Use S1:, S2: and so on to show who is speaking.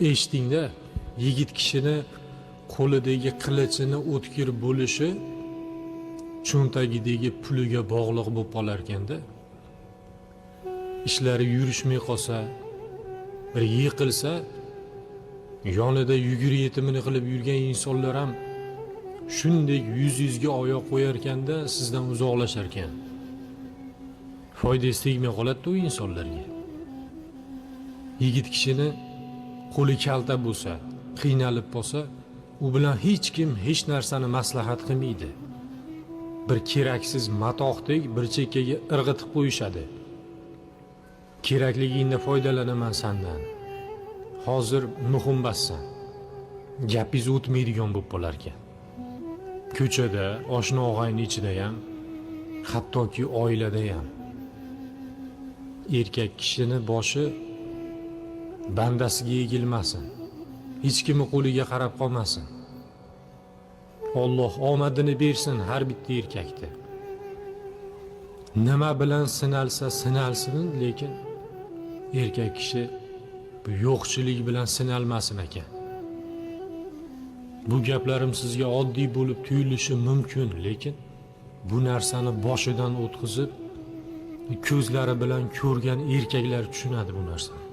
S1: Eshitingda, yigit kishini qo'lidagi qilichini o'tkir bo'lishi cho'ntagidagi puliga bog'liq bo'lib qolar ekanda. Ishlari yurishmay qolsa, bir yiqilsa, yonida yugur yetimini qilib yurgan insonlar ham shunday yuz-yuzga oyoq qo'yarkanda sizdan uzoqlashar ekan. Foydasi tegmay qoladi u insonlarga. Yigit kishini qo'li kalta bo'lsa, qiynalib qolsa, u bilan hech kim hech narsani maslahat qilmaydi. Bir keraksiz matohdek bir chekkaga irg'itib qo'yishadi. Kerakligingda foydalanaman sandan. Hozir muhimmassan. Gapingiz o'tmaydigan bo'lib qolar ekan. Ko'chada, oshna og'ayni ichida ham, hattoki oilada ham erkak kishini boshi bandasiga egilmasin. Hech kimni qo'liga qarab qolmasin. Alloh omadini bersin har bitta erkakni. Nima bilan sinalsa sinalsin, lekin erkak kishi bu yo'qchilik bilan sinalmasin ekan. Bu gaplarim sizga oddiy bo'lib tuyulishi mumkin, lekin bu narsani boshidan o'tkazib, ko'zlari bilan ko'rgan erkaklar tushunadi bu narsani.